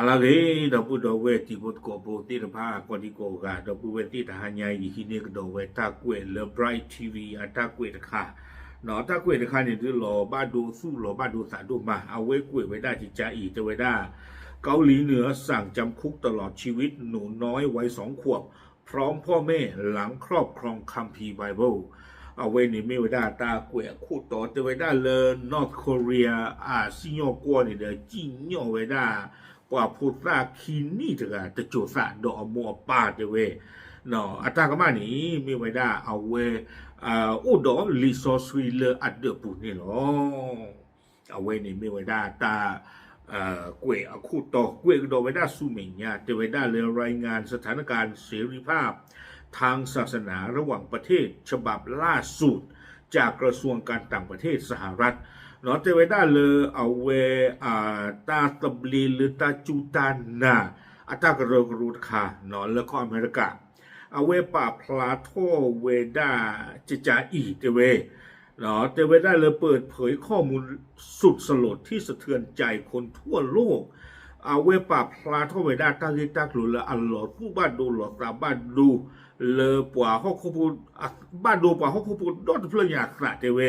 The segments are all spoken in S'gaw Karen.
ဟါလၢအဂ့ၤ ဒီပုၢ်ဒီဝဲၢ်တံၤဖိသကိးဖိသ့ၣ်တဖၣ် ကိးဒံကိးဂၤ ဒီပုၢ်ဝဲၢ်သ့ၣ်တဟါညါအံၤ ယဟံးန့ၢ်ကဒီးဝဲတၢ်ကွဲးလၢ Bright TV အတၢ်ကွဲးတခါ, တၢ်ကွဲးတခါန့ၣ်ဒုးလီၤဘၣ်ဒိသူၣ်လီၤဘၣ်ဒိသးဒိၣ်မး အဝဲကွဲးဝဲဒၣ်ကကါအံၤ တဲဝဲဒၣ် เกาหลีเหนือสั่งจำคุกตลอดชีวิตหนูน้อยวัยสองขวบ พร้อมพ่อแม่หลังครอบครองคัมภีร์ไบเบิล အဝဲန့ၣ်မ့ၢ်ဝဲဒၣ်တၢ်ကွဲးအခိၣ်တီ တဲဝဲဒၣ်လၢ North Korea အစံၣ်ညီၣ်ကွီၢ်န့ၣ်ဒီး စံၣ်ညီၣ်ဝဲဒၣ် ပှၤဖိသၣ်ခံနံၣ်တဂၤ တစိၤသးဒီးအမိၢ်အပၢ်တဲဝဲ အတၢ်ကမၣ်န့ၣ် မ့ၢ်ဝဲဒၣ်အဝဲ အိၣ်ဒီးလံာ်စီဆှံလၢအဒၢးပူၤန့ၣ်လီၤ. အဝဲန့ၣ်မ့ၢ်ဝဲဒၣ်တၢ် ကွဲးအခိၣ်တီ ကွဲးကဒီးဝဲဒၣ်ဆူမဲာ်ညါ တဲဝဲဒၣ်လၢ รายงานสถานการณ์เสรีภาพทางศาสนาระหว่างประเทศ ฉบับล่าสุดจากกระทรวงการต่างประเทศสหรัฐ တဲဝဲဒၣ်လၢအဝဲ တၢ်သဘျ့လၢတၢ်စူၢ်တၢ်နာ် အတၢ်ကရၢကရိတခါ လၢကီၢ်အမဲရကၤ အဝဲပာ်ဖျါထီၣ်ဝဲဒၣ် ကကါအံၤတဲဝဲ တဲဝဲဒၣ်လၢ เปิดเผยข้อมูลสุดสลดที่สะเทือนใจคนทั่วโลก အဝဲပာ်ဖျါထီၣ်ဝဲဒၣ်တၢ်ဂ့ၢ်တၢ်ကျိၤလၢအလီၤသူၣ်ဘၣ်ဒိလီၤသးဘၣ်ဒိ လၢပှၤဟီၣ်ခိၣ်ဖိ ဘၣ်ဒိပှၤဟီၣ်ခိၣ်ဖိဒီတဖျၢၣ်ညါအသးတဲဝဲ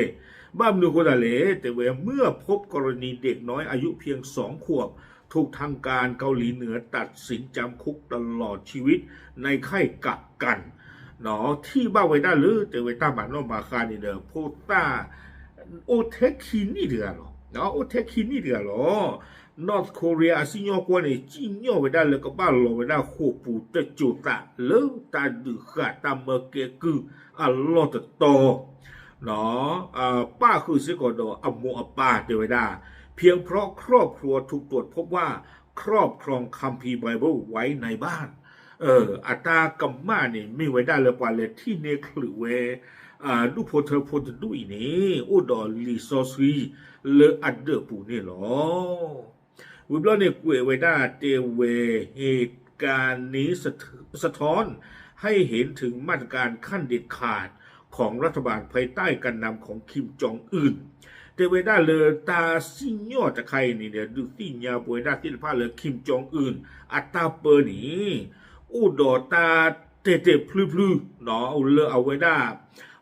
ဘၣ်မနုၤအဃိသတးလဲၣ် တဲဝဲ เมื่อพบกรณีเด็กน้อยอายุเพียงสองขวบ ถูกทางการเกาหลีเหนือตัดสินจำคุกตลอดชีวิตในค่ายกักกัน ထံၣ်ဘၣ်ဝဲဒၣ်လၢ တဲဝဲတၢ်မၤနီၣ်မၤဃါန့ၣ်ဒီး ဖိသၣ် အိၣ်ထဲခံနံၣ်တဂၤလီၤ. အိၣ်ထဲခံနံၣ်တဂၤလီၤ. North Korea အစံၣ်ညီၣ်ကွီၢ်န့ၣ် စံၣ်ညီၣ်ဝဲဒၣ်လၢကဘၣ်လီၤဝဲဒၣ်ဃိာ်ပူၤတစိၤသး လၢတၢ်ဒုးဃာ်တၢ်မၢကဲကုၢ်အလီၢ်တတီၤ ပၣ်ဃုာ်စ့ၢ်ကီးဒီးအမိၢ်အပၢ်တဲဝဲဒၣ် เพียงเพราะครอบครัวถูกตรวจพบว่าครอบครองวัตถุทางศาสนา คัมภีร์ไบเบิล ไว้ในบ้าน အတၢ်ကမၣ်န့ၣ် မ့ၢ်ဝဲဒၣ်လၢပှၤလဲၤထံၣ်န့ၢ်ချုးဝဲ ဒူၣ်ဖိထၢဖိတဒူၣ်အံၤန့ၣ် အိၣ်ဒီးလံာ်စီဆှံလၢအဒၢးပူၤန့ၣ်လီၤ. ဝံၤဘျီန့ၣ်ကွဲးဝဲဒၣ်တဲဝဲ เหตุการณ์นี้สะท้อนให้เห็นถึงมาตรการขั้นเด็ดขาดของรัฐบาลภายใต้การนำของคิมจองอึน တဲဝဲဒၣ်လၢတၢ်စံၣ်ညီၣ်တခါအံၤန့ၣ်ဒီး ဒုးသ့ၣ်ညါပဝဲဒၣ်သ့ၣ်တဖၣ်လၢ Kim Jong Un အတၢ်ပၢန့ၣ် အိၣ်ဒီးတၢ်တဲာ်တဲာ်ဖျုဖျု လၢအဝဲဒၣ်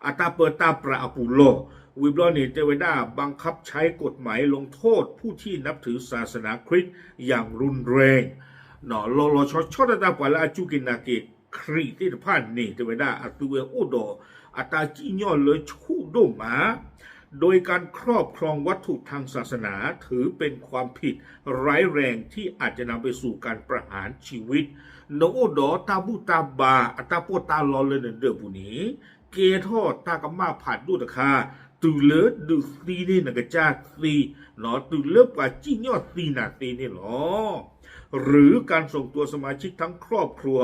အတၢ်ပၢတၢ်ပြးအပူၤလီၢ် ဝံၤဘျီန့ၣ် တဲဝဲဒၣ် บังคับใช้กฎหมายลงโทษผู้ที่นับถือศาสนาคริสต์อย่างรุนแรง လီၤလီၤဆီဆီတၢ်တၢ် ပှၤလၢအစူၢ်က့ၤနာ်က့ၤခရံာ်သ့ၣ်တဖၣ်န့ၣ် တဲဝဲဒၣ်အသုဝဲအိၣ်ဒီးအတၢ်စံၣ်ညီၣ်လၢဆူၣ်ဒိၣ်မး โดยการครอบครองวัตถุทางศาสนาถือเป็นความผิดร้ายแรงที่อาจจะนำไปสู่การประหารชีวิต နအိၣ်ဒီးတၢ်ဘူၣ်တၢ်ဘါအတၢ်ပီးတၢ်လီလၢနဒၢးပူၤန့ၣ် ကဲထီၣ်တၢ်ကမၣ်ဖးဒိၣ်တခါ တုၤလၢဒုးသံန့ၢ်နကစၢ်သ့ တုၤလၢပှၤစံၣ်ညီၣ်သံနၤသ့န့ၣ်လီၤ. หรือการส่งตัวสมาชิกทั้งครอบครัว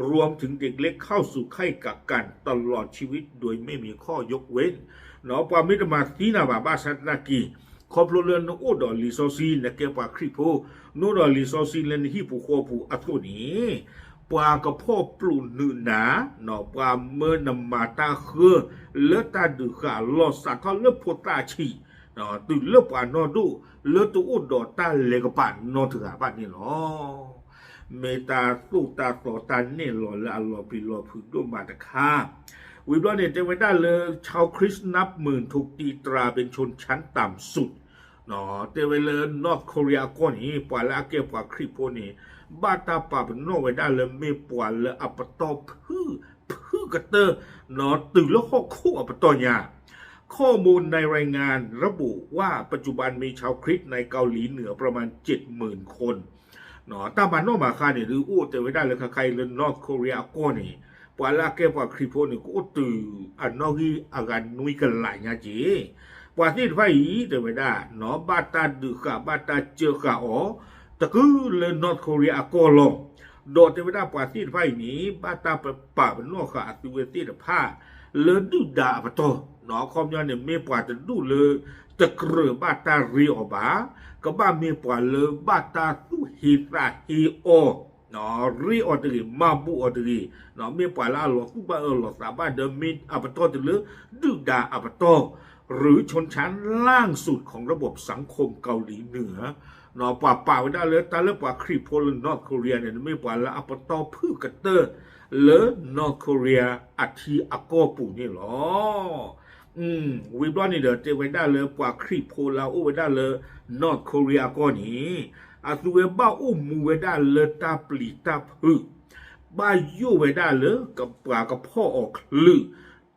รวมถึงเด็กเล็กเข้าสู่ค่ายกักกันตลอดชีวิต ပှၤမ့ၢ်တမၤသံနၤဘၣ် ဘၣ်ဆၣ်သနာ်က့ ခီဖျိလၢနအိၣ်ဒီးလံာ်စီဆှံ နကဲပှၤခရံာ်ဖိ နအိၣ်ဒီးလံာ်စီဆှံလၢနဟံၣ်ပူၤဃီပူၤအသိးန့ၣ် ပှၤကဖီၣ်ပျိာ်နုာ်နၤ ပှၤမၢနမၤတၢ်ဃၢ လၢတၢ်ဒုးဃာ်အလီၢ်စးထီၣ်လၢဖိသၣ်ဆံး တုၤလၢပှၤနီၢ်ဒိၣ်လၢတအိၣ်ဒီးတၢ်လဲၤကပၤနီတဂၤဘၣ်န့ၣ်လီၤ. မ့ၢ်တၢ်သိၣ်တၢ်သီတၢ်နဲၣ်လီၤလၢအလီၤပျံၤလီၤဖုးဒိၣ်မးတခါ ဝံၤဘျီန့ၣ် တဲဝဲဒၣ်လၢ ชาวคริสต์นับหมื่นถูกตีตราเป็นชนชั้นต่ำสุด တဲဝဲလၢ North Korea အကီၢ်န့ၣ် ပှၤလၢအကဲပှၤခရံာ်ဖိန့ၣ် ဘၣ်တၢ်ပာ်ပနီၣ်ဝဲဒၣ်လၢမ့ၢ်ပှၤလၢအပတီၢ်ဖုၣ် ဖုၣ်ကတၢၢ် တုၤလၢဟီၣ်ခိၣ်အပတီၢ်ညါ ข้อมูลในรายงานระบุว่าปัจจุบันมีชาวคริสต์ในเกาหลีเหนือประมาณเจ็ดหมื่นคน တၢ်မၤနီၣ်မၤဃါန့ၣ်ဒုးအိၣ်တဲဝဲဒၣ်လၢခါခါအံၤလၢ North Korea အကီၢ်န့ၣ် ပှၤလၢအကဲပှၤခရံာ်ဖိန့ၣ် ကအိၣ်တုၤအနီၣ်ဂံၢ်အဂၤနွံကလးညါက့ၤ ပှၤသ့ၣ်တဖၣ်အံၤ တဲဝဲဒၣ် ဘၣ်တၢ်ဒုးဃာ်ဘၣ်တၢ်စၢဃာ်အီၤ တကုၤလၢ North Korea အကီၢ်လီၤ. ဒီးတဲဝဲဒၣ်ပှၤသ့ၣ်တဖၣ်အံၤန့ၣ် ဘၣ်တၢ်ပာ်ပနီၣ်ဃာ်အသုဝဲသ့ၣ်တဖၣ် လၢဒုၣ်ဒါအပတီၢ် အခီပညီန့ၣ် မ့ၢ်ပှၤတဒူၣ်လၢ တကြၢးဘၣ်တၢ်ရ့အီၤဘၣ်, ကဘၣ်မ့ၢ်ပှၤလၢဘၣ်တၢ်သူၣ်ဟ့သးဟ့အီၤ ရ့အီၤတဂ့ၤ, မၤဘူၣ်အီၤတဂ့ၤ, မ့ၢ်ပှၤလၢအလီၤသူၣ်ဘၣ်အၢလီၤသးဘၣ်ဒီး မ့ၢ်အပတီၢ်တုၤလၢ ဒုၣ်ဒါအပတီၢ် หรือชนชั้นล่างสุดของระบบสังคมเกาหลีเหนือ ပှၤပာ်ဝဲဒၣ်လၢတၢ်လၢပှၤခရံာ်ဖိလၢ North Korea န့ၣ် မ့ၢ်ပှၤလၢအပတီၢ်ဖုၣ်ကတၢၢ်လၢ North Korea အထံအကီၢ်ပူၤန့ၣ်လီၤ. ဝံၤဘျီန့ၣ်ဒီး တဲဝဲဒၣ်လၢပှၤခရံာ်ဖိလၢအအိၣ်ဝဲဒၣ်လၢ North Korea အကီၢ်န့ၣ် အသုဝဲဘၣ်အိၣ်မူဝဲဒၣ်လၢတၢ်ပျံၤတၢ်ဖုး, ဘၣ်ယိၣ်ဝဲဒၣ်လၢပှၤကဖီၣ်အီၤချုး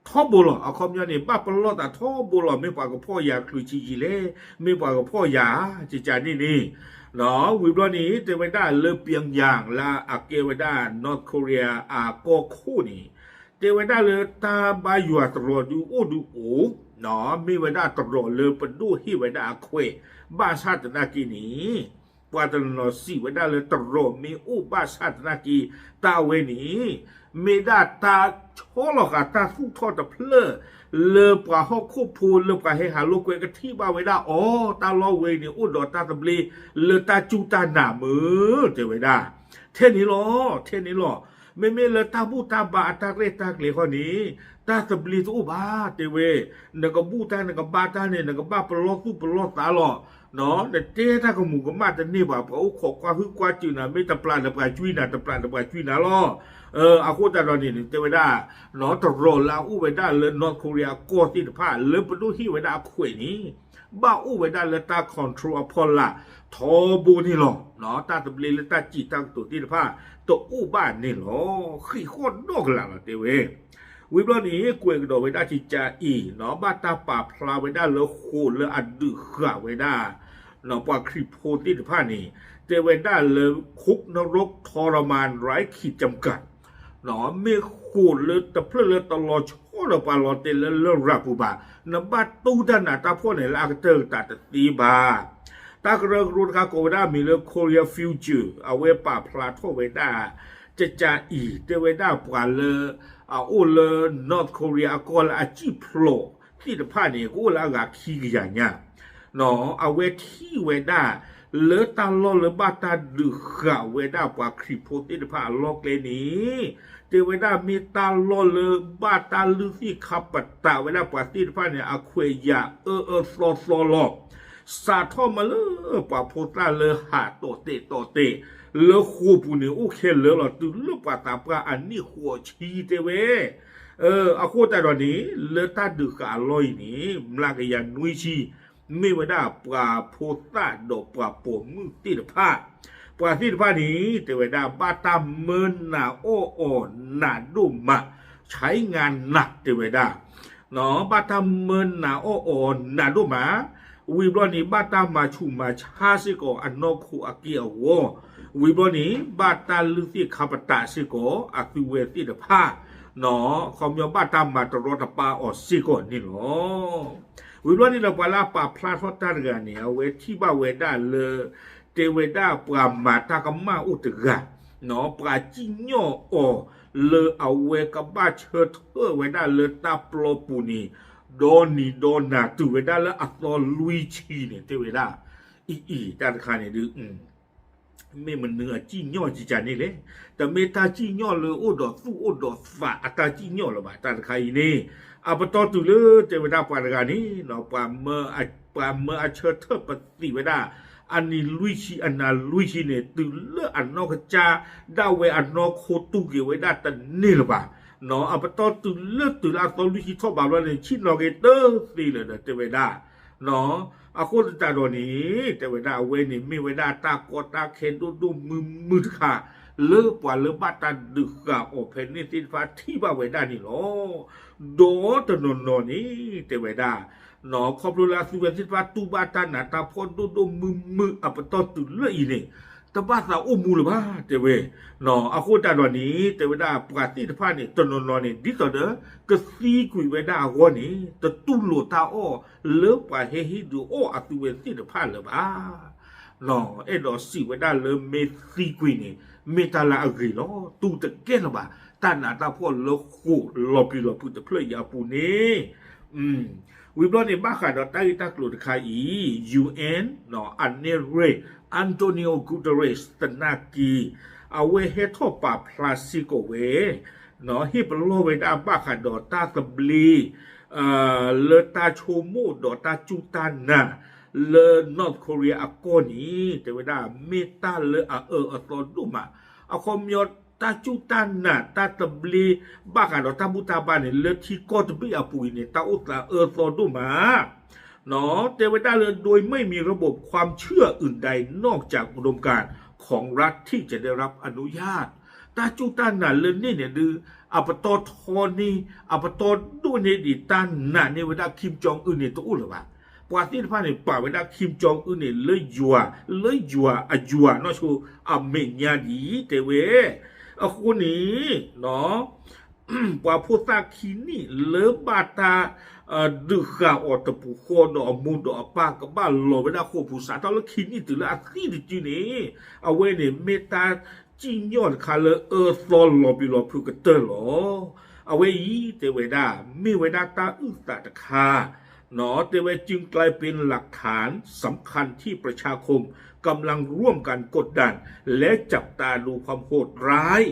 ထီဘိလီၤ. အခီပညီန့ၣ် ဘၣ်ပလီၢ်သးထီဘိလီၤ. မ့ၢ်ပှၤကဖီၣ်ယၤချုးဆံးဆံးလဲၣ်, မ့ၢ်ပှၤကဖီၣ်ယၤ ကကန့ၣ်န့ၣ်, ဝံၤဘျီန့ၣ် တဲဝဲဒၣ်လၢ Pyongyang လၢအကဲဝဲဒၣ် North Korea အကီၢ်ခိၣ်န့ၣ် တဲဝဲဒၣ်လၢတၢ်ဘါယွၤတရီးဒုးအိၣ်ဒုးအိၣ်, မ့ၢ်ဝဲဒၣ်တရီးလၢပဒိၣ်ဟ့ၣ်ဝဲဒၣ်အခွဲး, ဘၣ်ဆၣ်သနာ်က့န့ၣ် ပှၤတနီၤနီၤစံးဝဲဒၣ်လၢတရီးမ့ၢ်အိၣ်ဘၣ်ဆၣ်သနာ်က့ တၢ်ဝဲန့ၣ် မ့ၢ်ဒၣ်တၢ်ဆီလီၤဃာ်တၢ်သူၣ်ထီၣ်တဖျၢၣ် လၢပှၤဟီၣ်ခိၣ်ဖိလၢပှၤဟဲဟးလိာ်ကွဲကထံၣ်ဘၣ်ဝဲဒၣ်အီၤ, တၢ်လီၢ်ဝဲအံၤန့ၣ် အိၣ်ဒီးတၢ်သဘျ့လၢတၢ်စူၢ်တၢ်နာ်မုာ် တဲဝဲဒၣ်. ထဲန့ၣ်လီၤ, ထဲန့ၣ်လီၤ. မ့မ့ၢ်လၢတၢ်ဘူၣ်တၢ်ဘါအတၢ်ရဲၣ်တၢ်ကျဲၤဃီန့ၣ် တၢ်သဘျ့တအိၣ်ဘၣ် တဲဝဲ. နကဘူၣ်တၢ်နကဘါတၢ်န့ၣ် နကဘၣ်ပလီၢ်သူၣ်ပလီၢ်သးလီၤ. နတဲတၢ်ကမူးကမၣ်တန့ၢ်ဘၣ်, ပှၤအိၣ်ခိးကွၢ်ဟုၣ်ကွၢ်စူၢ်နၤ မ့ၢ်တပျၢ်ဒီးပှၤကွံနၤ, တပျၢ်ဒီးပှၤကွံနၤလီၤ. အဃိသတးဒီးန့ၣ် တဲဝဲဒၣ် တရီးလၢအအိၣ်ဝဲဒၣ်လၢ North Korea အကီၢ်သ့ၣ်တဖၣ် လၢပဒိၣ်ဟ့ၣ်ဝဲဒၣ်အခွဲးန့ၣ် ဘၣ်အိၣ်ဝဲဒၣ်လၢတၢ် control အဖီလာ် ထီဘိန့ၣ်လီၤ. တၢ်သဘျ့လၢတၢ်စံးတၢ်ကတိၤသ့ၣ်တဖၣ် တအိၣ်ဘၣ်န့ၣ်လီၤ. ဃံးဃီၣ်ဒီၣ်ကလာ်လီၤ တဲဝဲ. ဝံၤဘျီန့ၣ် ကွဲးကဒီးဝဲဒၣ်ကကးအံၤ ဘၣ်တၢ်ပာ်ဖျါဝဲဒၣ်လၢဃိာ်လၢအဒုးဃာ်ဝဲဒၣ် ပှၤခရံာ်ဖိသ့ၣ်တဖၣ်န့ၣ် တဲဝဲဒၣ်လၢ คุกนรกทรมานไร้ขีดจำกัด မ့ၢ်ဃိာ်လၢတဖျၢၣ်လၢတလီၤဆီဒီးပှၤလီၤတဲာ်လၢလရာ်ပူၤဘၣ်, နဘၣ်တူၢ်တၢ်နးတၢ်ဖှီၣ်န့ၣ်လၢအကတၢၢ်ကတးတသ့ဘၣ်. တၢ်ကရၢကရိတခါကိးဝဲဒၣ်မံၤလၢ Korea Future အဝဲပာ်ဖျါထီၣ်ဝဲဒၣ် ကကးအံၤ တဲဝဲဒၣ်ပှၤလၢ အအိၣ်လၢ North Korea အကီၢ်လၢအစံၣ်ဖျိးသ့ၣ်တဖၣ်န့ၣ် ကအိၣ်လၢအဂၤခံကယၤညါ အဝဲထံၣ်ဝဲဒၣ် လၢတၢ်လီၢ်လၢဘၣ်တၢ်ဒုးဃာ်ဝဲဒၣ်ပှၤခရံာ်ဖိသ့ၣ်တဖၣ်အလီၢ်ကျဲန့ၣ် တဲဝဲဒၣ်မ့ၢ်တၢ်လီၢ်လၢဘၣ်တၢ်လုၢ်သ့ၣ်ခါပတာ်ဝဲဒၣ်ပှၤသ့ၣ်တဖၣ်န့ၣ် အခွဲးယာ်အၢအၢသီသီလီၤ. စးထီၣ်မးလၢပှၤဖိသၣ်လၢဟးတီၢ်တဲာ်တီၢ်တဲာ် လၢဃိာ်ပူၤန့ၣ် အိၣ်ခဲလၢာ်လီၤ တုၤလၢပှၤသးပှၢ်အနံၣ်ဃိးဆံတဲဝဲ အဃိသတးဒီးန့ၣ် လၢတၢ်ဒုးဃာ်အလီၢ်အံၤန့ၣ် မျးကယၤနွံဆံ မ့ၢ်ဝဲဒၣ်ပှၤဖိသၣ်ဒီးပှၤပိာ်မုၣ်သ့ၣ်တဖၣ်, ပှၤသ့ၣ်တဖၣ်န့ၣ် တဲဝဲဒၣ် ဘၣ်တၢ်မၢနးအီၣ်အီၤနးဒိၣ်မး, ဆဲးငါနး တဲဝဲဒၣ် ဘၣ်တၢ်မၢနးအီၣ်အီၤနးဒိၣ်မး, ဝံၤဘျီန့ၣ် ဘၣ်တၢ်မၤဆူးမၤဆါစ့ၢ်ကီးအနီၢ်ခိအက့ၢ်အဂီၤ, ဝံၤဘျီန့ၣ် ဘၣ်တၢ်လုၢ်သ့ၣ်ခါပတာ်စ့ၢ်ကီးအသုဝဲသ့ၣ်တဖၣ်, ခီပညီဘၣ်တၢ်မၤတရီတပါအီၤစ့ၢ်ကီးန့ၣ်လီၤ. ဝံၤဘျီန့ၣ်ဒီးပှၤလၢအပာ်ဖျါထီၣ်တၢ်တဂၤန့ၣ် အဝဲထံၣ်ဘၣ်ဝဲဒၣ်လၢ တဲဝဲဒၣ်ပှၤမၤတၢ်ကမၣ်အိၣ်တဂၤ, ပှၤစံၣ်ညီၣ်အီၤလၢအဝဲကဘၣ်ဆၢထၢၣ်ဝဲဒၣ်လၢတၢ်ပျီပူၤန့ၣ် ဒီနံၤဒီနၤတုၤဝဲဒၣ်လၢအသီလွံၢ်ဆံန့ၣ် တဲဝဲဒၣ်, အံၤ တၢ်တခါန့ၣ်ဒုး မ့ၢ်မနုၤအစံၣ်ညီၣ်ကကန့ၣ်လဲၣ်. တမ့ၢ်တၢ်စံၣ်ညီၣ်လၢအိၣ်ဒီးသူၣ်အိၣ်ဒီးသးအတၢ်စံၣ်ညီၣ်လၢၤဘၣ် တၢ်တခါအံၤန့ၣ်, အပတီၢ်တုၤလၢတဲဝဲဒၣ်ပှၤတဂၤန့ၣ် ပှၤမၢအဆၢထၢၣ်ပသံးဝဲဒၣ် အနံၤလွံၢ်ဆံအနၤလွံၢ်ဆံန့ၣ် တုၤလၢအနီၢ်ကစၢ်ဒၣ်ဝဲအနီၢ်ခိတူၢ်က့ၤဝဲဒၣ်တန့ၢ်လၢၤဘၣ်. အပတီၢ်တုၤလၢတုၤလၢအသီလွံၢ်ဆံထီၣ်ဘးဘျီန့ၣ် ဆ့ၣ်နီၤက့ၤတသ့လၢၤဒီးတဲဝဲဒၣ် အဃိသတးဒီးန့ၣ် တဲဝဲဒၣ်အဝဲန့ၣ်မ့ၢ်ဝဲဒၣ်တၢ်ကီတၢ်ခဲဒိၣ်ဒိၣ်မုၢ်မုၢ်တခါ လၢပှၤလၢဘၣ်တၢ်ဒုးဃာ်အီၤဖဲန့ၣ်သ့ၣ်တဖၣ်ထံၣ်ဘၣ်ဝဲဒၣ်န့ၣ်လီၤ. ဒီးတနီၤနီၤန့ၣ် တဲဝဲဒၣ် ခီဖျိလၢအသုဝဲသ့ၣ်တဖၣ်တူၢ်ဘၣ်တၢ်နးတၢ်ဖှီၣ်ဒိၣ်ဒိၣ်မုၢ်မုၢ်အပတီၢ်တုၤလၢအံၤန့ၣ် တဘၣ်သးအိၣ်မူလၢၤဘၣ် တဲဝဲ. အဃိသတးဒီးန့ၣ် တဲဝဲဒၣ်ပှၤသ့ၣ်တဖၣ်န့ၣ် တနီၤနီၤန့ၣ် ဒ်သိးဒီး ကသံကွံာ်ဝဲဒၣ်အဂီၢ်န့ၣ် တတူၢ်လိာ်တၢ်အီၣ်လၢပှၤဟဲဟ့ၣ်ဒုးအီၣ်အသုဝဲသ့ၣ်တဖၣ်လၢၤဘၣ်. အဲၣ်ဒိးစံးဝဲဒၣ်လၢမ့ၢ်သံကွံာ်န့ၣ် မ့ၢ်တၢ်လၢအဂ့ၤလီၤ. တူၢ်တကဲလၢၤဘၣ် တၢ်နးတၢ်ဖှီၣ်လၢဃိာ်လီၤပျံၤလီၤဖုးတဖျၢၣ်အံၤအပူၤန့ၣ် ဝံၤဘျီန့ၣ် ဘၣ်ဃးဒီးတၢ်ဂ့ၢ်တၢ်ကျိၤတခါအံၤ ယူၣ်အၣ် အနဲၣ်ရွဲၣ် Antonio Guterres သနာ်က့ အဝဲဟဲထီၣ်ပာ်ဖျါစ့ၢ်ကီးဝဲ ဟ့ၣ်ပလီၢ်ဝဲဒၣ်ဘၣ်ဃးဒီးတၢ်သဘျ့ လၢတၢ်ဆိကမိၣ်ဒီးတၢ်စူၢ်တၢ်နာ် လၢ North Korea အကီၢ်န့ၣ် တဲဝဲဒၣ် မ့ၢ်တၢ်လၢအအၢအသီဒိၣ်မး, အခီပညီ တၢ်စူၢ်တၢ်နာ် တၢ်သဘျ့ ဘၣ်ဃးဒီးတၢ်ဘူၣ်တၢ်ဘါန့ၣ် လၢထံကီၢ်တဘ့ၣ်အပူၤအံၤန့ၣ် တၢ်အိၣ်သးအၢသီဒိၣ်မး တဲဝဲဒၣ်လၢ โดยไม่มีระบบความเชื่ออื่นใดนอกจากอุดมการณ์ของรัฐที่จะได้รับอนุญาต တၢ်စူၢ်တၢ်နာ်လၢန့ၣ်န့ၣ်ဒုး အပတီၢ်ထီန့ၢ် အပတီၢ်ဒိၣ်န့ၢ်ဒံးတၢ်နာ်န့ၢ်ဝဲဒၣ် Kim Jong Un န့ၣ် တအိၣ်လၢၤဘၣ်. ပှၤသ့ၣ်တဖၣ်န့ၣ် ပာ်ဝဲဒၣ် Kim Jong Un န့ၣ် လၢယွၤ လၢယွၤအယွၤနီၢ်ဆိ အမဲာ်ညါဒ်အံၤ တဲဝဲ. အဃိန့ၣ် ပှၤဖိသၣ်ခံနံၣ်လၢဘၣ်တၢ် ဒုးဃာ်အီၤတပူၤဃီဒီးအမိၢ်ဒီးအပၢ် ကဘၣ်လီၤဝဲဒၣ်ဃိာ်ပူၤ စးထီၣ်လၢခံနံၣ်တုၤလၢအသံတစုန့ၣ် အဝဲန့ၣ်မ့ၢ်တၢ်စံၣ်ညီၣ်တခါလၢအၢသီလီၤပျံၤလီၤဖုးကတၢၢ်လီၤ. အဝဲအံၤ တဲဝဲဒၣ် မ့ၢ်ဝဲဒၣ်တၢ်အုၣ်သးတခါ တဲဝဲ จึงกลายเป็นหลักฐานสำคัญที่ประชาคมกำลังร่วมกันกดดันและจับตาดูความโหดร้าย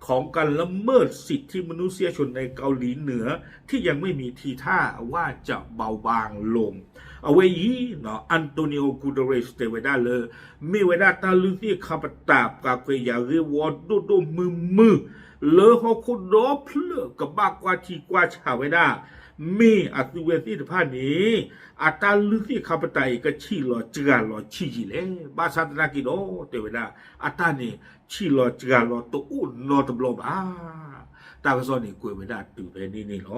ของการละเมิดสิทธิมนุษยชนในเกาหลีเหนือที่ยังไม่มีทีท่าว่าจะเบาบางลง အဝဲအံၤ Antonio Guterres တဲဝဲဒၣ်လၢ မ့ၢ်ဝဲဒၣ်တၢ်လုၢ်သ့ၣ်ခါပတာ် ပှၤကွဲးယာ်ဂ့ၢ်ဝီဒိၣ်ဒိၣ်မုၢ်မုၢ် လၢဟီၣ်ခိၣ်ဒီဖျၢၣ်ကဘၣ်ကွၢ်ထံကွၢ်ဆးဝဲဒၣ် မ့ၢ်အသုဝဲသ့ၣ်တဖၣ်န့ၣ် အတၢ်လုၢ်သ့ၣ်ခါပတာ်အံၤ ကဆံးလီၤစှၤလီၤဆံးယံာ်လဲၣ်. ဘၣ်ဆၣ်သနာ်က့ဒီး တဲဝဲဒၣ် အတၢ်န့ၣ် ဆံးလီၤစှၤလီၤတအိၣ်နီတဘျီဘၣ်. တၢ်ကစီၣ်န့ၣ်ကွဲးဝဲဒၣ်တုၤဖဲန့ၣ်န့ၣ်လီၤ.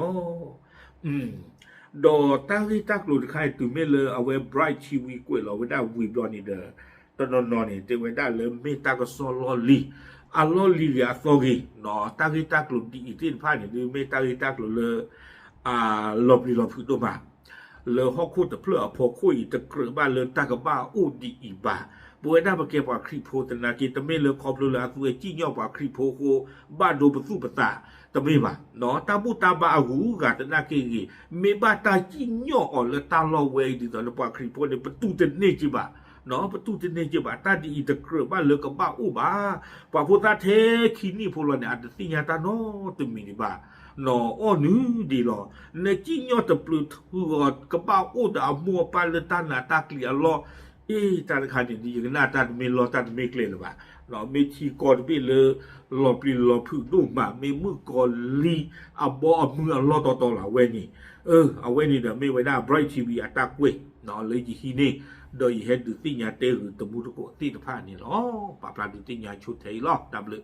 ဒီးတၢ်ဂ့ၢ်တၢ်ကျိၤတခါအံၤ တုၤမ့ၢ်လၢအဝဲ Bright ထံဝံၤကွဲးလီၤဝဲဒၣ်ဝံၤဘျီန့ၣ်ဒီး တနီၤနီၤန့ၣ် တဲဝဲဒၣ်လၢမ့ၢ်တၢ်ကစီၣ်လီၢ်လံၤ, အလီၢ်လံၤဂ့ၤအသီဂ့ၤ, တၢ်ဂ့ၢ်တၢ်ကျိၤဒ်အံၤသ့ၣ်တဖၣ်န့ၣ် ဒုးမ့ၢ်တၢ်ဂ့ၢ်တၢ်ကျိၤလၢ လီၤပျံၤလီၤဖုးဒိၣ်မး လၢဟီၣ်ခိၣ်တဖျၢၣ်အဖီခိၣ်အံၤ တကြၢးဘၣ်လၢတၢ်ကဘၣ်အိၣ်ဒ်အံၤဘၣ်. ပဝဲဒၣ်ပကဲပှၤခရံာ်ဖိသနာ်က့ တမ့ၢ်လၢခီဖျိလၢအသုဝဲစံၣ်ညီၣ်ပှၤခရံာ်ဖိအဃိ ဘၣ်ဒိပသူၣ်ပသး တမ့ၢ်ဘၣ်. တၢ်ဘူၣ်တၢ်ဘါအဂုၤအဂၤသနာ်က့ဂ့ၤ, မ့ၢ်ဘၣ်တၢ်စံၣ်ညီၣ်အီၤလၢတၢ်လီၢ်ဝဲအံၤ ဒ်သိးလၢပှၤခရံာ်ဖိန့ၣ် ပတူၢ်တန့ၢ်က့ဘၣ် ပတူၢ်တန့ၢ်က့ဘၣ်. တၢ်ဒ်အံၤတကြၢးဘၣ်လၢကဘၣ်အိၣ်ဘၣ်. ပှၤဖိသၣ်ထဲခံနံၣ်ဖိလီၤန့ၣ် အတသ့ၣ်ညါတၢ်နီတမံၤဒံးဘၣ်. နီၢ်အီၣ်နုၤဒံးလီၤ. နစံၣ်ညီၣ်တပျုာ်ထုးအီၤ ကဘၣ်အိၣ်ဒီးအမိၢ်အပၢ်လၢတၢ်နးတၢ်ကျံၤအလီၢ်, အ့ တၢ်တခါန့ၣ် ယကနၣ်တၢ်တမ့ၢ်လီၢ်တၢ်တမ့ၢ်ကျဲလၢၤဘၣ်. မ့ၢ်ထံကီၢ်တဘ့ၣ်လၢ လီၤပျံၤလီၤဖုးဒိၣ်မး မ့ၢ်မုၣ်ကီၤလံၤအဘီအမုၢ်အလီၢ်တီတီလီၤ အဝဲန့ၣ် အဝဲန့ၣ်ဒီးမ့ၢ်ဝဲဒၣ် Bright ထံဝံၤအတၢ်ကွဲး လၢယဟံးန့ၢ် ဒီးယဟဲဒုးသ့ၣ်ညါတဲဂုာ်တမူတကိးသ့ၣ်တဖၣ်န့ၣ်လီၤ. ပာ်ဖျါဒုးသ့ၣ်ညါဆိထဲအံၤလီၤ. တၢ်ဘျုး